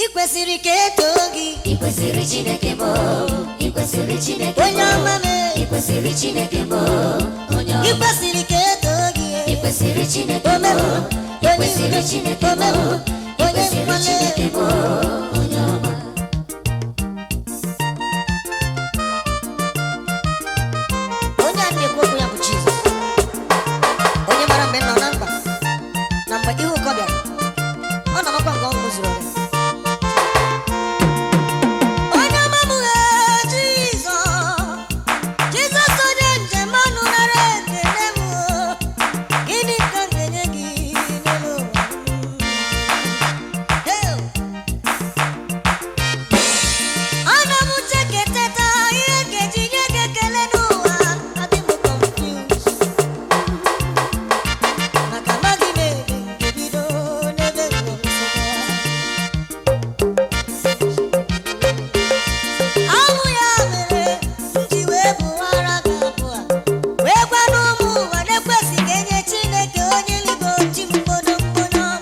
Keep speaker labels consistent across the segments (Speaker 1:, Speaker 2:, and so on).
Speaker 1: Ị kwesịrị ka etoo gị.
Speaker 2: Ị kwesịrị, Chineke m, ị kwesịrị, Chineke m.
Speaker 1: Onye ọma m.
Speaker 2: Ị kwesịrị, Chineke m, onye
Speaker 1: Ị
Speaker 2: ọma.
Speaker 1: kwesịrị ka etoo gị.
Speaker 2: Ị kwesịrị, Chineke m.
Speaker 1: Omemma.
Speaker 2: Ị kwesịrị, Chineke m.
Speaker 1: Omemma.
Speaker 2: Ị
Speaker 1: Onye
Speaker 2: kwesịrị,
Speaker 1: nkwale.
Speaker 2: Chineke m, onye ọma.
Speaker 1: Onye a na-ekwu okwu ya bụ Jizọs, onye mara mgbe m nọ na mkpa na mgbe ihe ụkọ bịara. Ọ na-amakwa nke ọṅụ zuru oke. Onye ọma m, Jizọs, Jizọs, onye njem ọnụ, nara ekele m. Gịnị ka m ga-enye gị n'elu ụwa m? Hey! Ana m cheketeta ihe ga-eji nye gị ekele n'ụwa. Adị m confused maka amaghị m ebe m ga-ebido n'ebe m kwụsịrị. Ọnwụ ya mere m ji wee bụwara gị abụ a, wee gwa n'ụmụ ụwa na-ekwesị ka enye Chineke onye eluigwe oji mgbodo mgbodo ọma.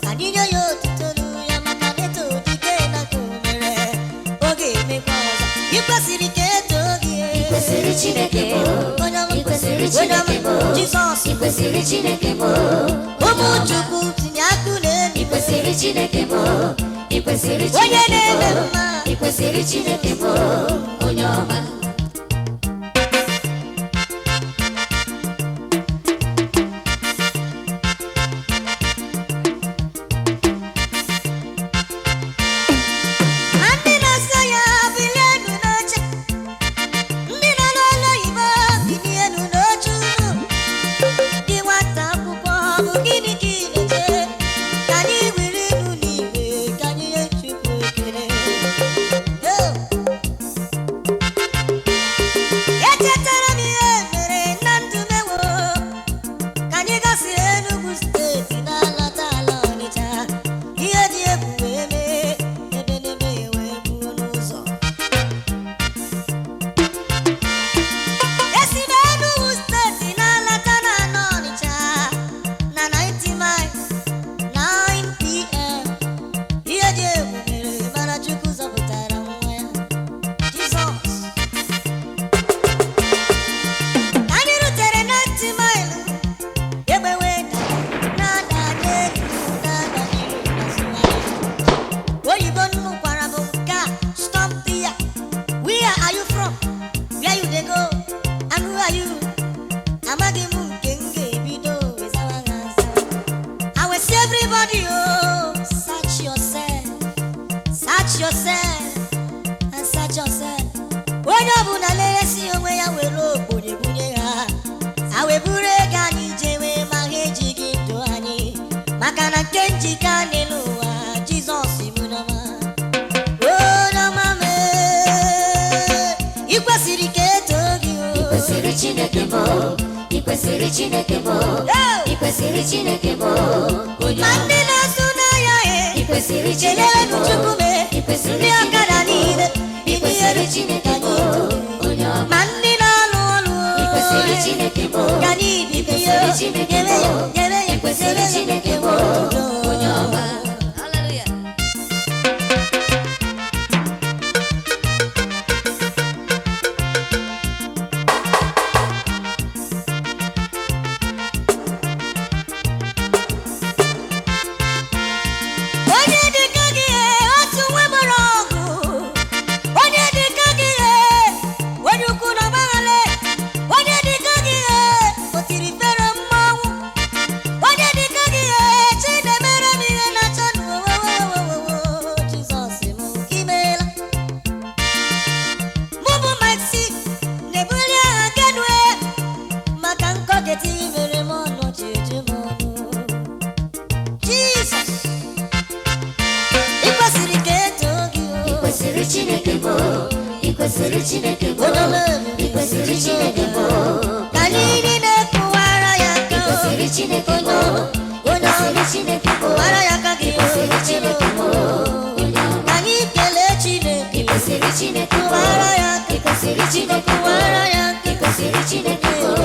Speaker 1: Ka anyị nye ya otuto ruru ya, maka na eto dike na ka o mere oge emekwa ọzọ. Ị kwesịrị ka etoo gị.
Speaker 2: Ị kwesịrị, Chineke m.
Speaker 1: Onye ọma.
Speaker 2: Ị kwesịrị,
Speaker 1: Onye ọma.
Speaker 2: Chineke m.
Speaker 1: Jizọs.
Speaker 2: Ị kwesịrị, Chineke m.
Speaker 1: Ụmụ Chukwu, tinye akụ n'elu.
Speaker 2: Ị kwesịrị, Chineke m. Ị kwesịrị,
Speaker 1: Onye
Speaker 2: Chineke
Speaker 1: na-eme
Speaker 2: m.
Speaker 1: mma.
Speaker 2: Ị kwesịrị, Chineke m, onye ọma.
Speaker 1: Ma ndị na-asọ ya, bilienu n'oche. Ndị nọ n'ụlọ oyibo, bilienu n'oche unu. Gị nwata akwụkwọ, bụ gịnị ka ị na-eche? Ka anyị were inu n'igwe, ka anyị nye Chukwu ekele. Oh! Echetara m ihe mere na ndụ m ewo. Ka anyị gasịrị Enugu Steeti na-alọta ala Ọnịcha, ihe dị egwu wee mee, ebe n'ebe wee gbuo n'ụzọ. Esi m Enugu Steeti na-alọta na ala Ọnịcha na 90 miles 9 p.m. Ihe dị egwu mere, mana Chukwu zọpụtara nwa ya, Jizọs. Ka anyị rutere 90 mile, egbe wee daa, na-ada n'elu, na-ada n'iru n'azụ anyị. Oyibo nnu kwara m nke a, "Stop there. Where are you from? Where you dey go? And who are you?" Amaghị m nke m ga-ebido wee zawa ha aza. I will see everybody, oh, search yourself, search yourself and search yourself. Onye ọbụla leresi onwe ya, were okponye bunye ha. Ha wee buru ego anyị jewe, ma ha ejighị ndụ anyị, maka na nke njika n'elu ụwa. Jizọs bụ onye ọma mee. Ị kwesịrị ka etoo gị.
Speaker 2: Ị kwesịrị, Chineke m. Ị kwesịrị, Chineke m.
Speaker 1: Hey!
Speaker 2: Ị kwesịrị, Chineke m, onye
Speaker 1: Ma
Speaker 2: ọma.
Speaker 1: ndị na-asụ n'ahịa
Speaker 2: Ị kwesịrị, Chineke,
Speaker 1: kelewenụ
Speaker 2: m.
Speaker 1: Chukwu mee.
Speaker 2: Ị kwesịrị,
Speaker 1: Ndị ọkada
Speaker 2: Chineke m.
Speaker 1: niile,
Speaker 2: Ị kwesịrị, Chineke m, onye ọma.
Speaker 1: ma ndị na-alụ ọlụ,
Speaker 2: Ị kwesịrị, Chineke m.
Speaker 1: ka anyị
Speaker 2: Ị
Speaker 1: bibi
Speaker 2: kwesịrị, Chineke m.
Speaker 1: nyere ya, nyere ya,
Speaker 2: Ị kwesịrị,
Speaker 1: nyere ya.
Speaker 2: Chineke m, onye ọma.
Speaker 1: Hallelujah. Onye dịka gị, otu nwa gbara ọgụ. Onye dịka gị, onye ukwu na ọgbaghara. Onye dịka gị, o tiri fere mmanwụ. Onye dịka gị, Chinemere m ihe na-achọ n'owowowowo. Jizọs m, imeela. Mụ bụ Mike C na-ebuli aha kenue maka nkọketi mere m ọnụ ji eju m ọnụ. Jizọs, ị kwesịrị ka etoo gị.
Speaker 2: Ị kwesịrị, Chineke m. Ị kwesịrị, Chineke m.
Speaker 1: Onye ọma.
Speaker 2: Ị kwesịrị, Chineke m.
Speaker 1: Ka anyị niile kụwara ya
Speaker 2: Ị
Speaker 1: aka.
Speaker 2: kwesịrị, Chineke m.
Speaker 1: Onye ọma,
Speaker 2: Ị
Speaker 1: onye ọma.
Speaker 2: kwesịrị, Chineke m.
Speaker 1: Kụwara ya aka gị.
Speaker 2: Ị kwesịrị, Chineke m, onye ọma.
Speaker 1: Ka anyị kelee Chineke.
Speaker 2: Ị kwesịrị, Chineke m.
Speaker 1: Kụwara ya aka.
Speaker 2: Ị kwesịrị, Chineke m.
Speaker 1: Kụwara ya aka.
Speaker 2: Ị kwesịrị, Chineke m.